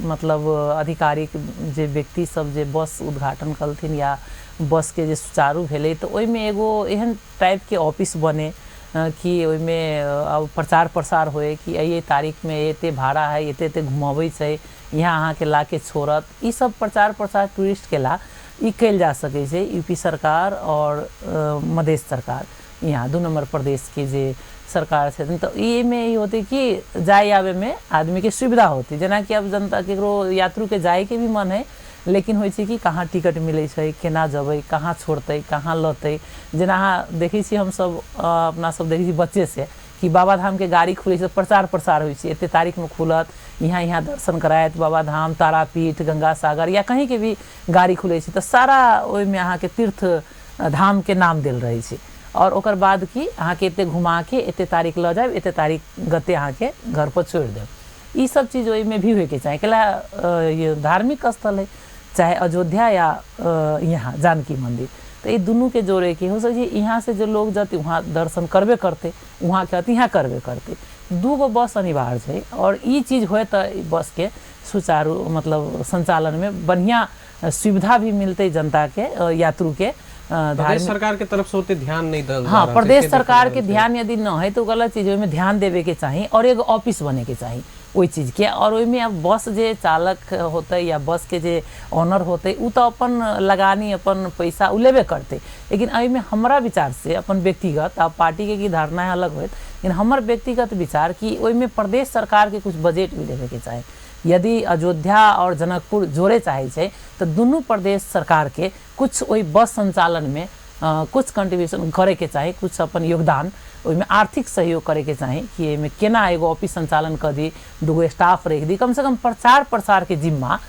मतलब आधिकारिक जे व्यक्ति सब जे बस उद्घाटन कलथिन या बसके जे सुचारू भेलै, तऽ ओहिमे एगो एहन टाइपके ऑफिस बने कि ओहिमे आब प्रचार प्रसार होए कि एहि तारीखमे एते भाड़ा है, एते एते घुमबै छै, यहाँ अहाँके लाके छोड़त। ई सब प्रचार प्रसार टूरिस्टके ला ई कयल जा सकै छै। यूपी सरकार आओर मधेश सरकार, यहाँ 2 नंबर प्रदेशके जे सरकार छथिन, तऽ एहिमे ई होतै कि जाय आबैमे आदमीके सुविधा होतै। जेनाकि आब जनता केकरो यात्रूके जायके भी मन है, लेकिन होइ छै कि कहाँ टिकट मिलै छै, केना जेबै, कहाँ छोड़तै, कहाँ लतै। जेना अहाँ देखै छियै, हमसब अपना सब देखै छी बच्चे से कि बाबाधामके गाड़ी खुलै छै, प्रचार प्रसार होइ छै, एते तारीखमे खुलत, यहाँ यहाँ दर्शन करायत, बाबाधाम, तारापीठ, गंगा सागर या कहीँके भी गाड़ी खुलै छै तऽ सारा ओहिमे अहाँके तीर्थ धामके नाम देल रहै छै। और ओकर बाद की अहाँके एते घुमाके एते तारीख लऽ जायब, एते तारीख गते अहाँके घर पर छोड़ि देब। ई सब चीज ओहिमे भी होइके चाही। कैला ये धार्मिक स्थल है, चाहे अयोध्या या यहाँ जानकी मंदिर, तऽ ई दुनूके जोड़ेके हो सकै छै। यहाँ से जे लोग जते वहाँ दर्शन करबे करतै, वहाँ के अति यहाँ करबे करतै। 2 गो बस अनिवार्य छै और ई चीज होय तऽ ई बसके सुचारू मतलब संचालनमे बढ़िआँ सुविधा भी मिलतै जनताके, यात्रूके। प्रदेश धार्मिक सरकार के तरफ से ओते ध्यान नहीं दल जा हाँ, रहल छै, प्रदेश से देख सरकार रहल के छै। ध्यान यदि न है तऽ ओ गलत चीज, ओहिमे ध्यान देबे के चाही और एगो ऑफिस बने के चाही ओहि चीजके। और ओहिमे अब बस जे चालक होतै या बस के जे ऑनर होतै, उ तऽ अपन लगानी, अपन पैसा उ लेबे करतै। लेकिन एहिमे हमरा विचार से, अपन व्यक्तिगत, आब पार्टी के की धारणा है अलग होइत, लेकिन हमर व्यक्तिगत विचार कि ओहिमे प्रदेश सरकार के कुछ बजट भी देबे के चाही। यदि अयोध्या और जनकपुर जोड़े चाहै छै तऽ दुनू प्रदेश सरकार के कुछ ओहि बस संचालनमे कुछ कंट्रीब्यूशन करैके चाही, कुछ अपन योगदान ओहिमे आर्थिक सहयोग करैके चाही कि एहिमे केना एगो ऑफिस संचालन कऽ दी, 2 गो स्टाफ राखि दी। कमसँ कम प्रचार प्रसारके जिम्मा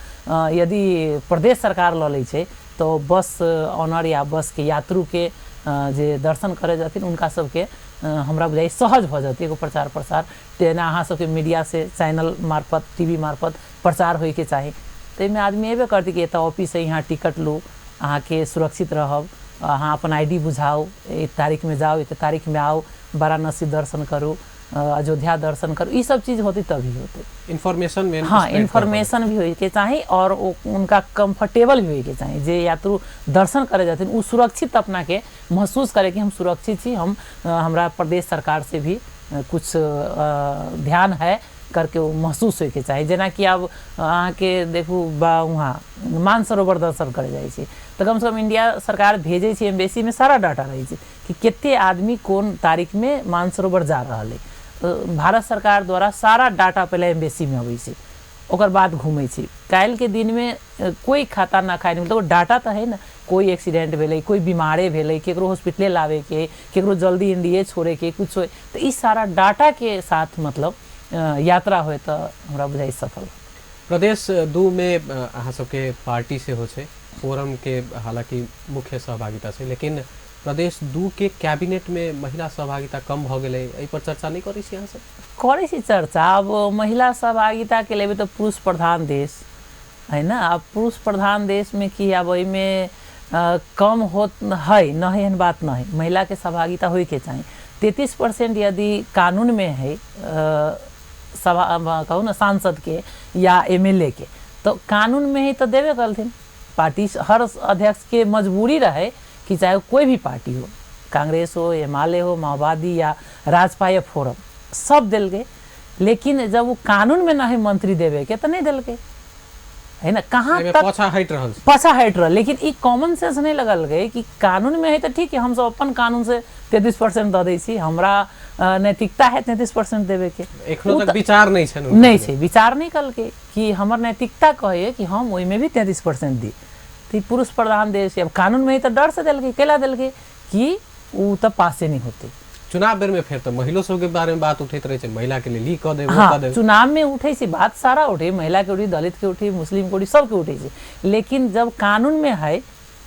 यदि प्रदेश सरकार लऽ लै छै तऽ बस ऑनर या बसके यात्रूके जे दर्शन करे जथिन उनका सबके हमरा बुझाइ सहज भऽ जेतै। एगो प्रचार प्रसार तेना अहाँ सबके मीडिया से चैनल मार्फत, टीवी मार्फत प्रचार होइके चाही। तऽ एहिमे आदमी एबे करतै कि एतऽ ऑफिस है, यहाँ टिकट लू, अहाँके सुरक्षित रहब, अहाँ अपन आईडी बुझाउ, एक तारीखमे जाउ, एते तारीखमे आउ, वाराणसी दर्शन करू, अयोध्या दर्शन करू। ई सब चीज होतै तभी होतै। इन्फॉर्मेशन में हाँ, इन्फॉर्मेशन भी होइके चाही और उनका कंफर्टेबल भी होइके चाही। जे यात्रु दर्शन करे जाथिन उ सुरक्षित अपना के महसूस करे कि हम सुरक्षित छी, हम हमरा प्रदेश सरकार से भी कुछ ध्यान है करके ओ महसूस होइके चाही। जेनाकि आब अहाँके देखू बा वहाँ मानसरोवर दर्शन करे जाइ छै तऽ कमसँ कम इंडिया सरकार भेजै छै, एम्बेसीमे सारा डाटा रहै छै कि कते आदमी कोन तारीखमे मानसरोवर जा रहल है। भारत सरकार द्वारा सारा डाटा पहिले एम्बेसीमे अबै छै, ओकर बाद घूमै छै। काल्हिके दिनमे कोइ खाता ना खाइ तऽ ओ डाटा तऽ है ने। कोइ एक्सीडेंट भेलै, कोइ बीमारे भेलै, केकरो हॉस्पिटले लाबेके, केकरो जल्दी इंडिये छोड़ेके कुछ होइ, तऽ ई सारा डाटाके साथ मतलब यात्रा होइ तऽ हमरा बुझाइ सफल। प्रदेश 2 में अहाँ सबके पार्टी सेहो छै, फोरम के हालांकि मुख्य सहभागिता छै, लेकिन प्रदेश 2 के कैबिनेट में महिला सहभागिता कम भऽ गेलै, एहि पर चर्चा नहि करै छी अहाँ सब? करै छी चर्चा। आब महिला सहभागिताके लेबै तऽ पुरुष प्रधान देश है ने। आब पुरुष प्रधान देशमे की आब ओहिमे कम होत है न है, एहन बात न है। महिलाके सहभागिता होइके चाही। 33% यदि कानूनमे है सभा कहू ने सांसदके या एमएलए के, तऽ कानूनमे है तऽ देबे करथिन। पार्टी हर अध्यक्षके मजबूरी रहे कि चाहे कोई भी पार्टी हो, कांग्रेस हो, एमाले हो, माओवादी या राजपा या फोरम, सब देलकै। लेकिन जब वो कानून में न है मंत्री देवे के तऽ नहि देलकै है ना। कहाँ एहिमे तक पाछा हटि रहल छै। पाछा हटि रहल, लेकिन ई कॉमन सेंस नहि लगल गई कि कानून में है तऽ ठीक है, हमसब अपन कानून से 33% दऽ दै छी, हमरा नैतिकता है 33% देवे के। एखनो उ तक तऽ विचार नहि छनि हुनका नहि सबके। छै, विचार नहि कलकै कि हमर नैतिकता कहैए कि हम ओहिमे भी 33% दी। तऽ ई पुरुष प्रधान देश छै। अब कानून में है तऽ डर से देलकै। केला देलकै कि उ तऽ पासे नहि होतै। चुनाव बेर में फेर तऽ महिलो सबके बारे में बात उठैत रहै छै, महिला के लेल ई कऽ देब, ओ हाँ, कऽ देब। चुनाव में उठै छै बात, सारा उठे, महिला के उठी, दलित के उठी, मुस्लिम के उठी, सबके उठै छै। लेकिन जब कानून में है,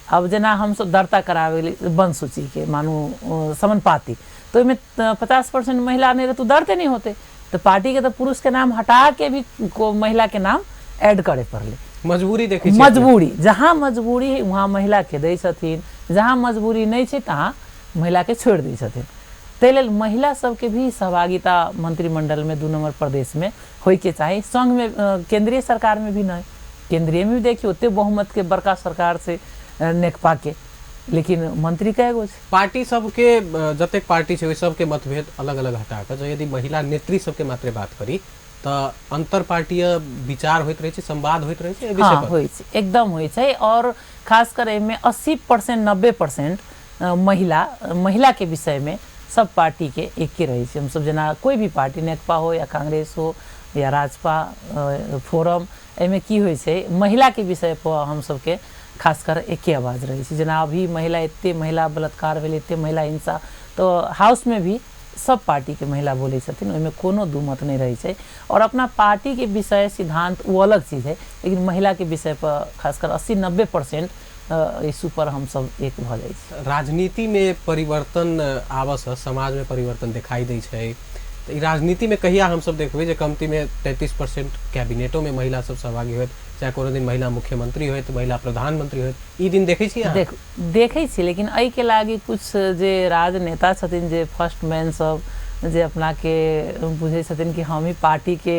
अब जेना हमसब दर्ता कराबै वन सूचीके मानू समानुपातिक, तऽ ओहिमे 50% महिला नहि रहतै तऽ दर्ते नहि होतै। तऽ पार्टीके तऽ पुरुषके नाम हटा के भी को महिला के नाम ऐड करे पड़लै। मजबूरी देखै छियै। मजबूरी, जहाँ मजबूरी है वहाँ महिला के दै छथिन, जहाँ मजबूरी नहि छै तहाँ महिला के छोड़ि दै छथिन। ताहि लेल महिला सबके भी सहभागिता मंत्रिमंडल में 2 नंबर प्रदेश में होइके चाही। संघमे केंद्रीय सरकार में भी नहीं, केंद्रीय में भी देखियो ओते बहुमत के बड़का सरकार से नेकपा के, लेकिन मंत्री कए गो छै। पार्टी सबके जतेक पार्टी छै ओहि सबके मतभेद अलग अलग हटा कऽ यदि महिला नेत्री सबके मात्रे बात करी तऽ अंतर पार्टीय विचार होइत रहै छै, संवाद होइत रहै छै एहि विषय पर? होइ छै, एकदम होइ छै। और खासकर एहिमे 80% 90% महिला के विषय में सब पार्टी के एके रहै छै। हमसब जेना कोई भी पार्टी, नेकपा हो या कांग्रेस हो या राजपा फोरम, एहिमे की होइ छै महिला के विषय पर हम सबके खासकर एके आवाज रहै छै। जेना अभी महिला एते महिला बलात्कार भेल, एते महिला हिंसा, तो हाउस में भी सब पार्टी के महिला बोलै छथिन, ओहिमे कोनो दू मत नहीं रहै छै। और अपना पार्टी के विषय सिद्धांत वो अलग चीज है, लेकिन महिला के विषय पर खासकर 80-90% इशू पर हम सब एक भऽ जाइ छी। राजनीति में परिवर्तन आबऽसँ समाज में परिवर्तन देखाई दै छै, तऽ ई राजनीति में कहिया हमसब देखबै जे कमती में 33% कैबिनेटो में महिला सब सहभागी होत, चाहे कोनो दिन महिला मुख्यमंत्री होत, महिला प्रधानमंत्री होत, ई दिन देखै छी अहाँ? देखै छी, लेकिन एहिके लागि कुछ जे राजनेता छथिन, जे फर्स्ट मैन सब, जे अपना के बुझै छथिन कि हम ही पार्टी के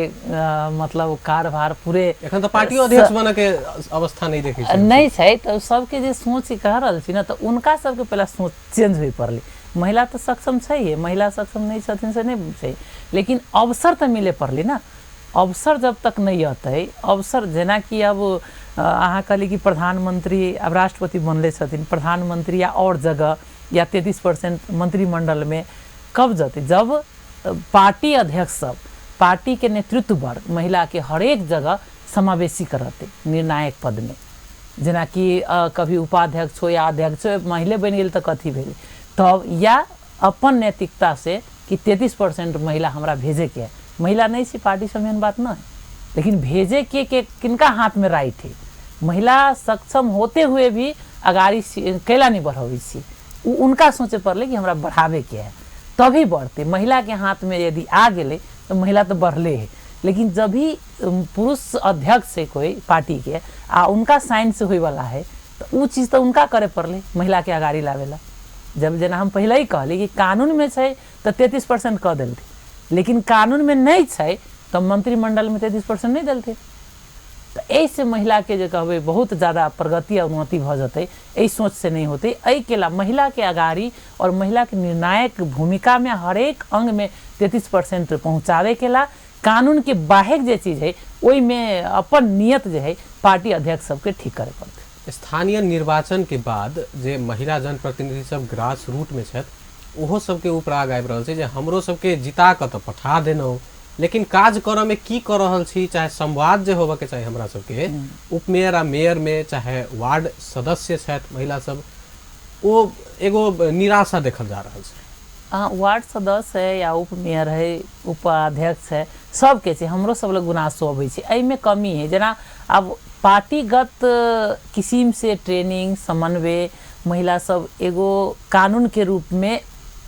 मतलब कार्यभार पूरे, एखन तऽ पार्टियो अध्यक्ष बनऽ के अवस्था नहीं देखै छी नहीं छै, तऽ सबके जे सोच कह रहल छी ने, तऽ उनका सबके पहला सोच चेंज होइ पड़लै। महिला तऽ सक्षम छै, महिला सक्षम नहीं छथिन से नहीं छै, लेकिन अवसर तऽ मिले पड़लै ना। अवसर जब तक नहीं अतै, अवसर जेनाकि अब अहाँ कहली कि प्रधानमंत्री अब राष्ट्रपति बनले छथिन, प्रधानमंत्री या और जगह या 33% मंत्रिमंडल में कब जतै, जब पार्टी अध्यक्ष सब पार्टी के नेतृत्व वर्ग महिला के हरेक जगह समावेशी करतै निर्णायक पद में। जेनाकि कभी उपाध्यक्ष हो या अध्यक्ष हो, महिले बनि गेल तऽ कथी भेलै, तब या अपन नैतिकता से कि 33% महिला हमरा भेजे के है, महिला नहीं छी पार्टी सब एहन बात नहीं, लेकिन भेजे के किनका हाथ में राइट है। महिला सक्षम होते हुए भी अगाड़ी कैला नहीं बढ़ाबै छी, उनका सोचे पड़लै कि हमरा बढ़ावे के है तभी बढ़ते। महिला के हाथ में यदि आ गेलै तो महिला तो बढ़ले है, लेकिन जब भी पुरुष अध्यक्ष है कोई पार्टी के आ उनका साइन से होए वाला है, तो उ चीज़ तो उनका करे पड़लै महिला के अगाड़ी लावेला। जब जेना हम पहले ही कहली कि कानून में छै तो 33% कऽ देलथिन, लेकिन कानून में नहीं छै तो मंत्रिमंडल में 33% नहीं देलथिन। तो एहिसँ महिला के जे कहबै बहुत ज़्यादा प्रगति आ उन्नति भऽ जेतै, एहि सोच से नहीं होतै। एहिके ला महिला के अगाड़ी और महिला के निर्णायक भूमिका में हरेक अंग में 33% पहुँचावे के ला कानून के बाहर जे चीज है ओहिमे अपन नियत जे है पार्टी अध्यक्ष सबके ठीक करे पड़तै। स्थानीय निर्वाचन के बाद जे महिला जनप्रतिनिधि सब ग्रास रूट में छथि ओहो सबके उपराग आबि रहल छै जे हमरो सबके जिता कऽ तऽ पठा देलहुँ, लेकिन काज करऽ में की कऽ रहल छी, चाहे संवाद जे होबऽ के चाही हमरा सबके उपमेयर आ मेयर में, चाहे वार्ड सदस्य छथि महिला सब, ओ एगो निराशा देखल जा रहल छै। वार्ड सदस्य है या उपमेयर है, उपाध्यक्ष है, सबके छै, हमरो सब लग गुनासो अबै छै, एहिमे कमी है। जेना आब पार्टीगत किसिम से ट्रेनिंग समन्वय महिला सब एगो कानून के रूप में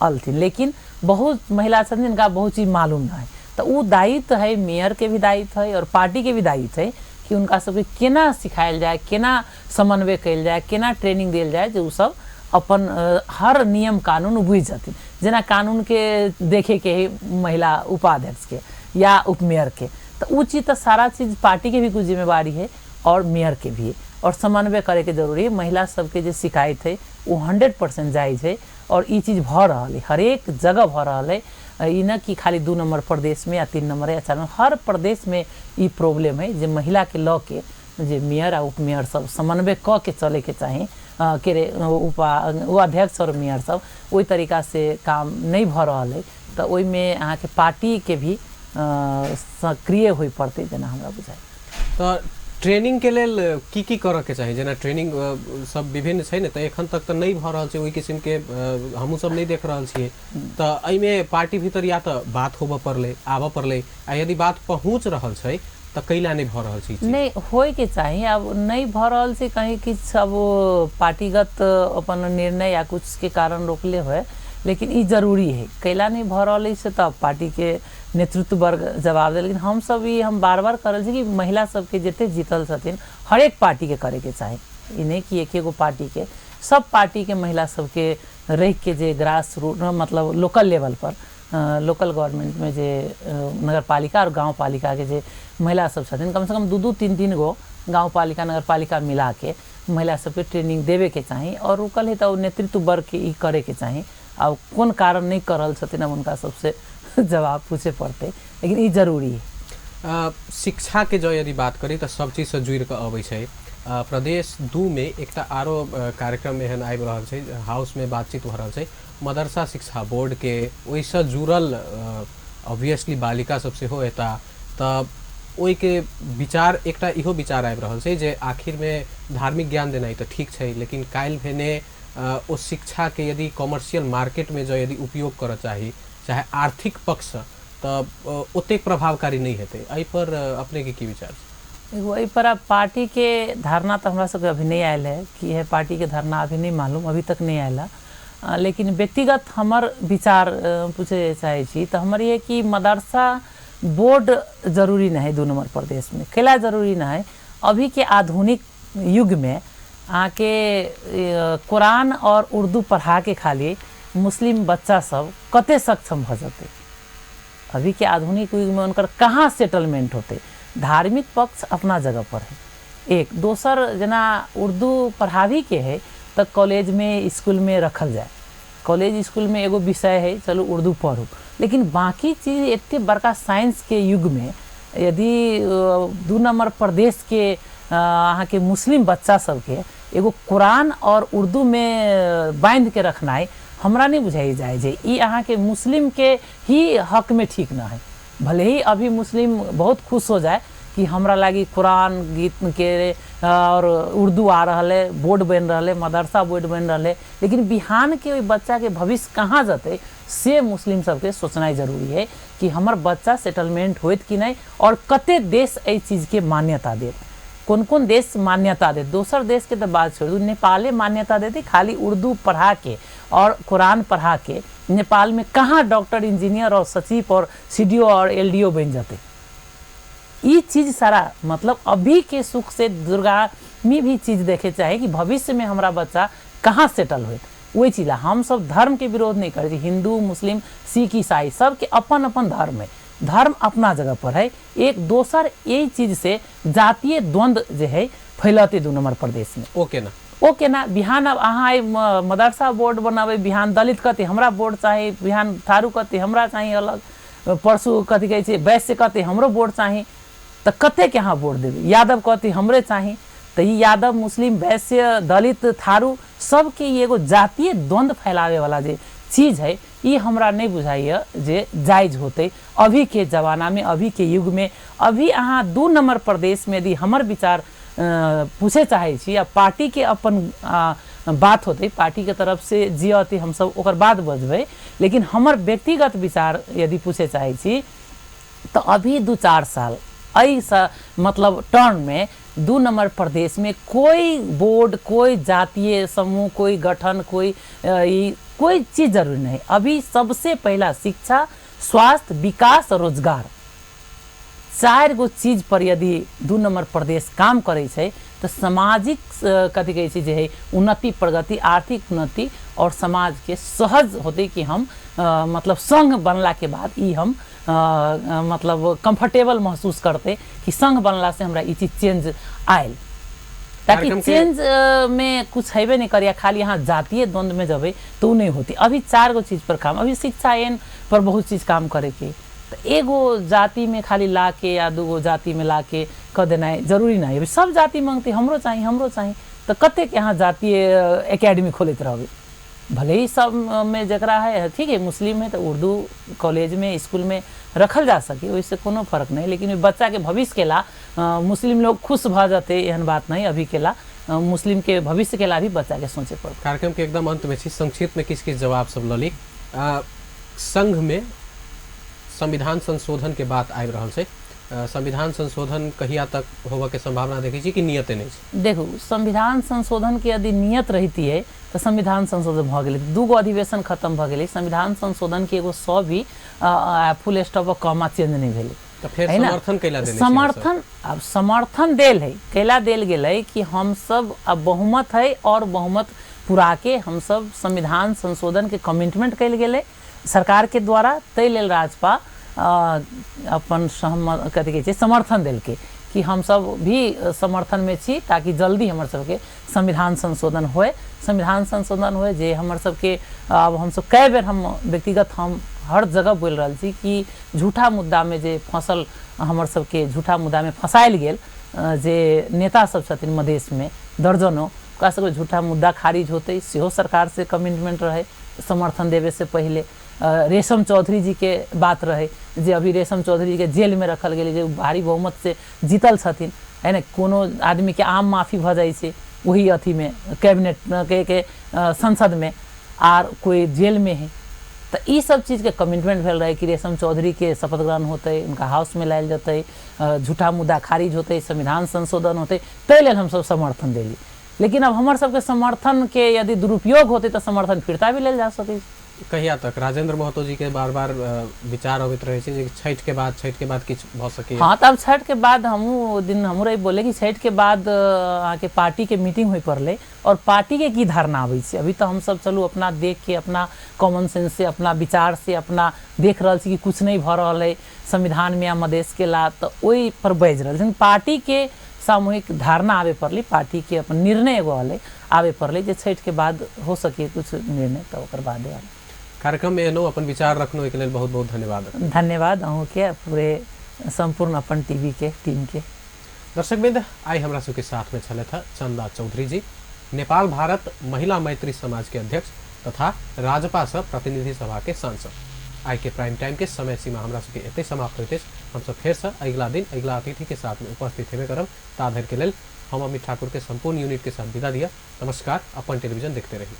अलथिन, लेकिन बहुत महिला छथिन जिनका बहुत चीज मालूम नहीं है, तो उ दायित्व है, मेयर के भी दायित्व है और पार्टी के भी दायित्व है कि उनका सबके केना सिखायल जाए, केना समन्वय कयल जाए, केना ट्रेनिंग देल जाए जे उ सब अपन हर नियम कानून बुझि जथिन। जेना कानून के देखे के है महिला उपाध्यक्ष के या उपमेयर के, तो उ चीज तो सारा चीज पार्टी के भी कुछ जिम्मेवारी है और मेयर के भी है, और समन्वय करे के जरूरी है। महिला सबके जे शिकायत है वो 100% जायज है और ई चीज भऽ रहल है, हरेक जगह भऽ रहल है। ई न कि खाली 2 नंबर प्रदेश में या 3 नंबर या 4 नंबर, हर प्रदेश में ई प्रॉब्लम है जे महिला के लऽ के जे मेयर आ उपमेयर सब समन्वय कऽ के चले के चाही, के रे उपाध्यक्ष और मेयर सब ओहि तरीका से काम नहीं भऽ रहल है, तऽ ओहिमे अहाँके पार्टी के भी सक्रिय होइ पड़तै जेना हमरा बुझाइ। तऽ ट्रेनिंग के लेल की की करऽ के चाही? जेना ट्रेनिंग सब विभिन्न छै ने, तऽ एखन तक तऽ नहि भऽ रहल छै ओहि किसिम के, हमहूँ सब नहि देख रहल छियै, तऽ एहिमे पार्टी भीतर या तऽ बात होबऽ पड़लै, आबऽ पड़लै, आ यदि बात पहुँच रहल छै तऽ कैला नहि भऽ रहल छै? नहि होइके चाही, आब नहि भऽ रहल छै कहीं किछु अब पार्टीगत अपन निर्णय या कुछ के कारण रोकले होय, लेकिन ई जरूरी है। कैला नहीं भऽ रहल है से तऽ पार्टी के नेतृत्व वर्ग जवाब दे, लेकिन हम सब ई हम बार बार कर रहल छी कि महिला सबके जते जीतल छथिन हरेक पार्टी के करे के चाही, ई नहि कि एकेगो पार्टी के, सब पार्टी के महिला सबके रहिके जे ग्रास रूट मतलब लोकल लेवल पर लोकल गवर्नमेंटमे जे नगरपालिका आओर गाँव पालिकाके जे महिला सब छथिन, कमसँ कम 2-2 3-3 गो गाँव पालिका नगरपालिका मिलाके महिला सबके ट्रेनिंग देबेके चाही। आओर रुकल है तऽ ओ नेतृत्व वर्गके ई करैके चाही। आब कोन कारण नहि कर रहल छथिन, आब हुनका सबसे जवाब पूछे पड़तै, लेकिन ई जरूरी है। शिक्षाके जँ यदि बात करी तऽ सब चीजसँ जुड़ि कऽ अबै छै। प्रदेश 2 मे एकटा आरो कार्यक्रम एहन आबि रहल छै, हाउसमे बातचीत भऽ रहल छै मदरसा शिक्षा बोर्डके, ओहिसँ जुड़ल ऑब्वियसली बालिका सब सेहो एता, तऽ ओहिके विचार एकटा इहो विचार आबि रहल छै जे आखिरमे धार्मिक ज्ञान देनाइ तऽ ठीक छै, लेकिन काल्हि भेने ओ शिक्षाके यदि कॉमर्शियल मार्केटमे जँ यदि उपयोग करऽ चाही, चाहे आर्थिक पक्षसँ, तऽ ओतेक प्रभावकारी नहि हेतै। एहिपर अपनेके की विचार छै? एगो एहिपर आब पार्टीके धारणा तऽ हमरा सबके अभी नहि आयल है कि है, पार्टीके धारणा अभी नहि मालूम, अभी तक नहि आयल है। लेकिन व्यक्तिगत हमर विचार पूछे चाहै छी तऽ हमर ये कि मदरसा बोर्ड जरूरी नहीं है 2 नंबर प्रदेश में। कैला जरूरी नहीं है? अभी के आधुनिक युग में अहाँके कुरान और उर्दू पढ़ा के खाली मुस्लिम बच्चा सब कते सक्षम भऽ जेतै? अभी के आधुनिक युग में उनकर कहाँ सेटलमेंट होते? धार्मिक पक्ष अपना जगह पर है एक, दोसर जेना उर्दू पढ़ाबी के है तऽ कॉलेज में स्कूल में रखल जाए, कॉलेज स्कूल में एगो विषय है चलू उर्दू पढ़ू, लेकिन बाकी चीज एते बड़का साइंस के युग में यदि 2 नंबर प्रदेश के अहाँके मुस्लिम बच्चा सबके एगो कुरान और उर्दू में बांधि के रखनाइ हमरा नहीं बुझाइ जाय जे ई अहाँके मुस्लिम के ही हक में ठीक न है। भले ही अभी मुस्लिम बहुत खुश हो जाए कि हमरा लागी कुरान गीत के और उर्दू आ रहल है, बोर्ड बनि रहल है, मदरसा बोर्ड बनि रहल है, लेकिन बिहान के ओहि बच्चा के भविष्य कहाँ जतै से मुस्लिम सबके सोचनाइ जरूरी है कि हमर बच्चा सेटलमेंट होइत कि नहीं, और कते देश एहि चीजके मान्यता देत, कोन कोन देश मान्यता देत। दोसर देश के तऽ बात छोड़ू, नेपाले मान्यता देते खाली उर्दू पढ़ा के और कुरान पढ़ा के नेपाल में कहाँ डॉक्टर इंजीनियर और सचिव और CDO और LDO बन जाते। ई चीज सारा मतलब अभी के सुख से दुर्गामी भी चीज देखे चाहे कि भविष्य में हमारा बच्चा कहाँ सेटल होत, वही चीज ला हम सब धर्म के विरोध नहीं करै छी, हिंदू मुस्लिम सिख ईसाई सबके अपन अपन धर्म है, धर्म अपना जगह पर है। एक दोसर यही चीज से जातीय द्वंद्व जे है फैलते 2 नंबर प्रदेश में। ओके ना, ओके ना। बिहान अब अहाँ मदरसा बोर्ड बनाबै, बिहान दलित कहते हमरा बोर्ड चाही, बिहान थारू कहते हमरा चाही अलग, परसू कथी कहै छै वैश्य कहते हमरो बोर्ड चाही, तऽ कतेक अहाँ बोर्ड देबै? यादव कहते हमरे चाही, तऽ ई यादव मुस्लिम वैश्य दलित थारू सबके ई एगो जातीय द्वंद्व फैलावे वाला जे चीज है ई हमरा नहीं बुझाइए जे जायज होते अभी के जमाना में, अभी के युग में। अभी अहाँ 2 नंबर प्रदेश में यदि हमर विचार पूछे चाहै छी या पार्टी के अपन बात होते, पार्टी के तरफ से जे अति हम सब ओकर बात बजबै, लेकिन हमर व्यक्तिगत विचार यदि पूछे चाहै छी तो अभी 2-4 साल एहि मतलब टर्म में 2 नंबर प्रदेश में कोई बोर्ड, कोई जातीय समूह, कोई गठन, कोई चीज जरूरी नहीं। अभी सबसे पहला शिक्षा, स्वास्थ्य, विकास और रोजगार, 4 गो चीज पर यदि 2 नंबर प्रदेश काम करै छै तऽ सामाजिक कथी कहै छै जे है उन्नति, प्रगति, आर्थिक उन्नति और समाज के सहज होते कि हम मतलब संघ बनला के बाद ई हम मतलब कंफर्टेबल महसूस करते कि संघ बनला से हमरा ई चीज चेंज आयल, ताकि चेंज में कुछ हेबे नहीं करिया, खाली यहाँ जातीय द्वंद्व में जबे तो नहीं होती। अभी 4 गो चीज पर काम, अभी शिक्षा एन पर बहुत चीज काम करे के, तो एगो जाति में खाली ला के या 2 गो जाति में ला के कह देना जरूरी नहीं। अभी सब जाति मांगते हमरो चाही हमरो चाही, तो कतेक यहाँ जातीय एकेडमी खोलते रहबे? भले ही सब में जकरा है ठीक है मुस्लिम है तो उर्दू कॉलेज में स्कूल में रखल जा सके, ओहिसे कोनो फर्क नहीं, लेकिन बच्चा के भविष्य के ला मुस्लिम लोग खुश भ जाते एहन बात नहीं। अभी के ला मुस्लिम के भविष्य के ला भी बच्चा के सोचे पड़ते। कार्यक्रम के एकदम अंत में छी, संक्षिप्त में किस किस जवाब सब लली। संघ में संविधान संशोधन के बात आबि रहल छै, संविधान संशोधन कहिया तक होबऽ के संभावना देखै छी कि नियते नहीं छै? देखू, संविधान संशोधन के यदि नियत रहिती है तऽ संविधान संशोधन भऽ गेलै, 2 गो अधिवेशन खत्म भऽ गेलै, संविधान संशोधन के एगो 100 भी फुल स्टॉप कॉमा चेंज नहीं भेलै। तऽ फेर समर्थन कैला देने? समर्थन अब समर्थन देल है, कैला देल गेलै कि हम सब अब बहुमत है और बहुमत पुरा के हमसब संविधान संशोधन के कमिटमेंट कयल गेलै सरकार के द्वारा। ताहि लेल राजपा अपन सहमत कथी कहै छै समर्थन देलकै कि हमसब भी समर्थन में छी, ताकि जल्दी हमर सबके संविधान संशोधन होए। संविधान संशोधन होए जे हमर सबके आब हमसब कए बेर हम व्यक्तिगत हम हर जगह बोलि रहल छी कि झूठा मुद्दामे जे फसल हमर सबके झूठा मुद्दामे फँसायल गेल जे नेता सब छथिन मधेशमे दर्जनों, ओकरा सबके झूठा मुद्दा खारिज होतै सेहो सरकार से कमिटमेंट रहै समर्थन देवे से पहिले। रेशम चौधरी जी के बात रहे जे अभी रेशम चौधरी जी के जेल में रखल गेलै, जे भारी बहुमत से जीतल छथिन, है ने। कोनो आदमी के आम माफी भऽ जाइ छै वही अथीमे कैबिनेट के संसदमे, आर कोई जेल में है। तऽ ई सब चीजके कमिटमेंट भेल रहै कि रेशम चौधरी के शपथ ग्रहण होतै, उनका हाउसमे लायल जेतै, झूठा मुद्दा खारिज होतै, संविधान संशोधन होतै, ताहि लेल हमसब समर्थन देली। लेकिन अब हमर सबके समर्थन के यदि दुरुपयोग होतै तऽ समर्थन फिरता भी लेल जा सकै छै। कहिया तक राजेंद्र महतो जी के बार बार विचार अबैत रहै छै जे छठि के बाद, छठि के बाद किछु भऽ सकैए? हाँ, तब छठि के बाद हमहूँ दिन हमहूँ रही बोले कि छठि के बाद अहाँके पार्टी के मीटिंग होइ पड़लै और पार्टी के की धारणा आबै छै। अभी तऽ हमसब चलू अपना देख के, अपना कॉमन सेंस से, अपना विचार से अपना देख रहल छी कि कुछ नहि भऽ रहल है संविधान में या मधेश के ला, तऽ ओहि पर बाजि रहल छी। पार्टी के सामूहिक धारणा आबे पड़लै, पार्टी के अपन निर्णय एगो अलै आबे पड़लै जे छठि के बाद हो सके कुछ निर्णय, तऽ ओकर बादे आबै। कार्यक्रम में एलहुँ, अपन विचार रखलहुँ, एहिके लेल बहुत बहुत धन्यवाद। धन्यवाद अहूँके, पूरे सम्पूर्ण अपन टीवी के टीम के। दर्शकवृंद, आइ हमरा सबके साथ में छलथि चंदा चौधरी जी, नेपाल भारत महिला मैत्री समाज के अध्यक्ष तथा राजपा से प्रतिनिधि सभा के सांसद। आइ के प्राइम टाइम के समय सीमा हमरा सबके एतै समाप्त होइत अछि। हमसब फेर से अगिला दिन अगिला अतिथि के साथ में उपस्थित हेबे करब। ता धरि के लेल हम अमित ठाकुर के संपूर्ण यूनिट के साथ विदा दिया। नमस्कार, अपन टेलीविजन देखते रही।